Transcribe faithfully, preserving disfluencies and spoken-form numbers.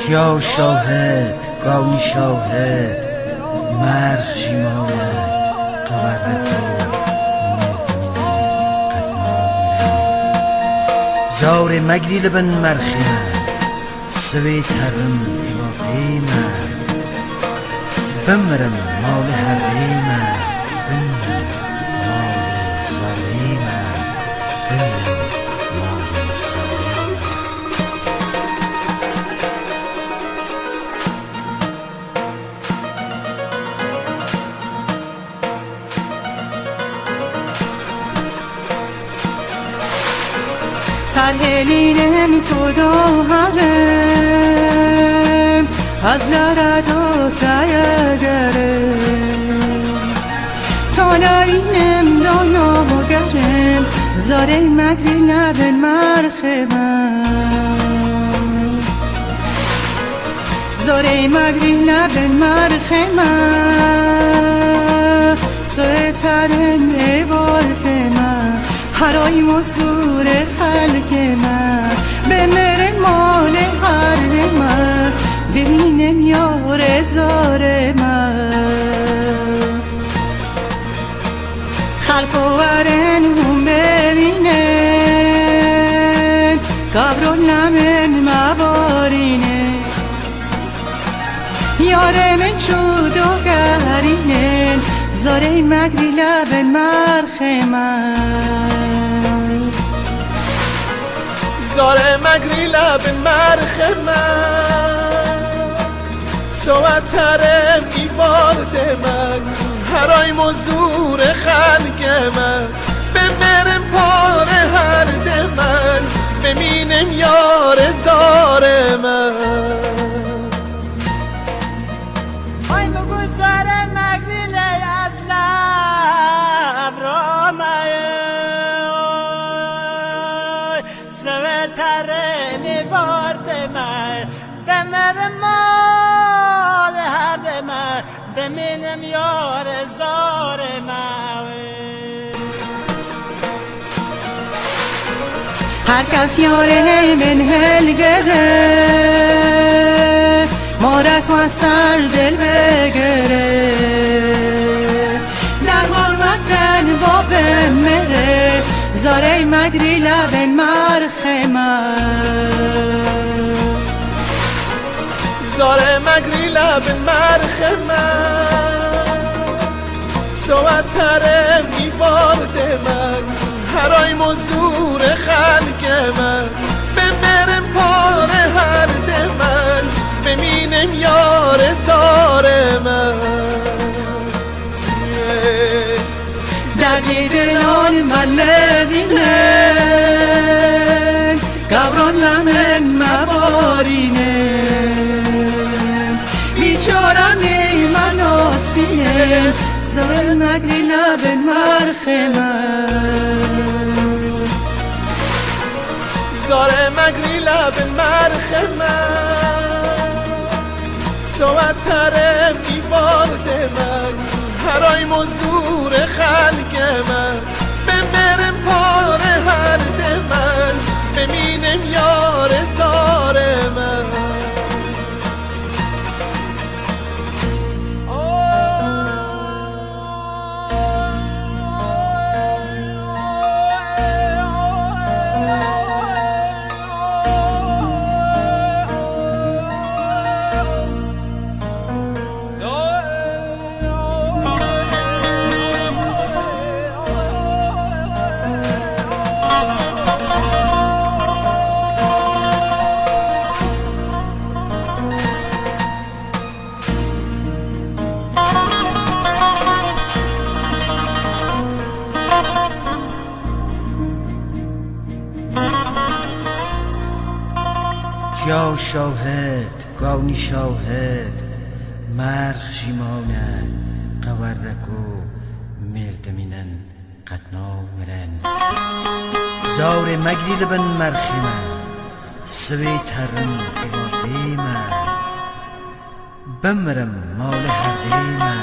Çiya û şawhet, gawnî şawhet, merx jî mane, qewerreko mêr dimîne, qet namire. Zarê megrî li bin merxê me, sivê terim êvardê me. Bimirim malê herdê me, bimînim malê zarê me, bimînim malê zarê me. Sarhelînim ku do herim, ez lara do taya gerim. To navînim do no gerim, zarê megrî nebin merxê me. Zorê megrî nebin merxê me, zorê terin ê vardê me, heray mozûrê xelkê me, bimirin malê herdê me, bimînin yarê zarê me. Xelko werin hûn bimînin, gavron lemin mebarînin. Yarê min çû do gerînin, zarê megrî lebin merxê me. Zarê megrî lebin merxê me. Sowe terem îvardê me, heray mozûrê xelkê me. Bimirim parê herdê me, bimînim yarê zarê me. Ay mi guzare megrî ley ez lev rome. Seve terê nêvardê me, demerim malê herdê me, bimînim yarê zarê me. Her kes yarê min hilgere, morek we ser dil bigire. Derman mekin bo bimire, zarey megrî lebin merxê me. Zarê megrî lebin merxê me. Sowe terem îvardê me, heray mozûrê xelkê me. Bimirim parê herdê me, bimînim yarê zarê me. Derdî dilan me levînin, gavron lemin me barînin. Bîçaranî me nastînin, zarê megrî lebin merxê me. Zarê megrî lebin merxê me. Sowe terem îvardê me, heray mozûrê xelkê me. Bimirim parê herdê me, bimînim yarê zarê me. Çiya û şawhet, gawnî şawhet, merx jî mane, qewerreko mêr dimînin, qet namirin. Zarê megrî li bin merxê me, sivê terin êvardê me. Bimirim malê herdê me,